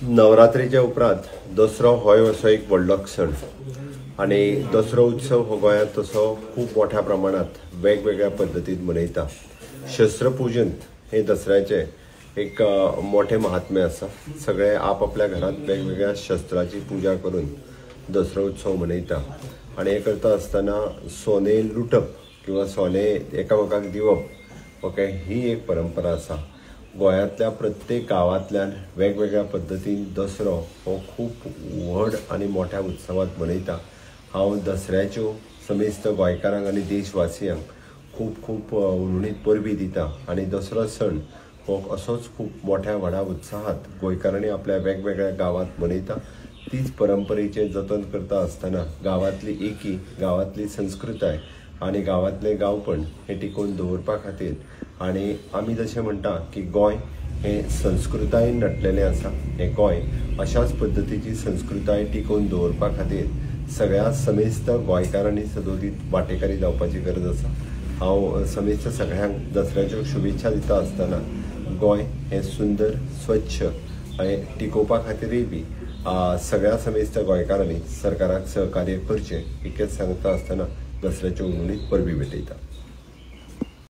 नवरात्रीच्या उपरांत दसरो होय असो एक व्हडलो सण आनी दसरो उत्सव हो गोंयांत तसो खूब मोठ्या प्रमाणांत वेगवेगळ्या पद्दतीन मनयता. शस्त्रपुजन हे दसऱ्याचें एक मोठें महात्म्य आसा. सगळे आपआपल्या घरांत वेगवेगळ्या शस्त्राची पुजा करून दसरो उत्सव मनयता आनी हें करता आसतना सोने लुटप किंवा सोने एकामेकांक दिवप ओके ही एक परंपरा आसा. गोंयांतल्या प्रत्येक गांवांतल्यान वेगवेगळ्या पद्दतीन दसरो हो खूब व्हड आनी मोठ्या उत्सवात मनयता. हांव दसऱ्याच्यो समेस्त गोंयकारांक आनी देशवासियांक खूब खूब उर्णीत परबी दिता आनी दसरो सण हो असोच खूब मोठ्या व्हडा उत्साहात गोंयकारांनी आपल्या वेगवेगळ्या गांवांत मनयता. तीच परंपरेचें जतन करता आसतना गांवांतली एकी, गांवांतली संस्कृताय आनी गांवांतलें गांवपण हें टिकोवन दवरपा खातीर आनी आमी जशें म्हणटा की गोंय हें संस्कृतायेन नटलेलें आसा, हें गोंय अशाच पद्दतीची संस्कृताय टिकोवन दवरपा खातीर सगळ्या समेस्त गोंयकारांनी सदोदीत वांटेकारी जावपाची गरज आसा. हांव समेस्त सगळ्यांक दसऱ्याच्यो शुभेच्छा दिता आसतना गोंय हें सुंदर, स्वच्छ आनी टिकोवपा खातीरय बी सगळ्या समेस्त गोंयकारांनी सरकाराक सहकार्य करचें इतकेंच सांगता आसतना दसऱ्याच्यो उर्णीत परबी भेटयता.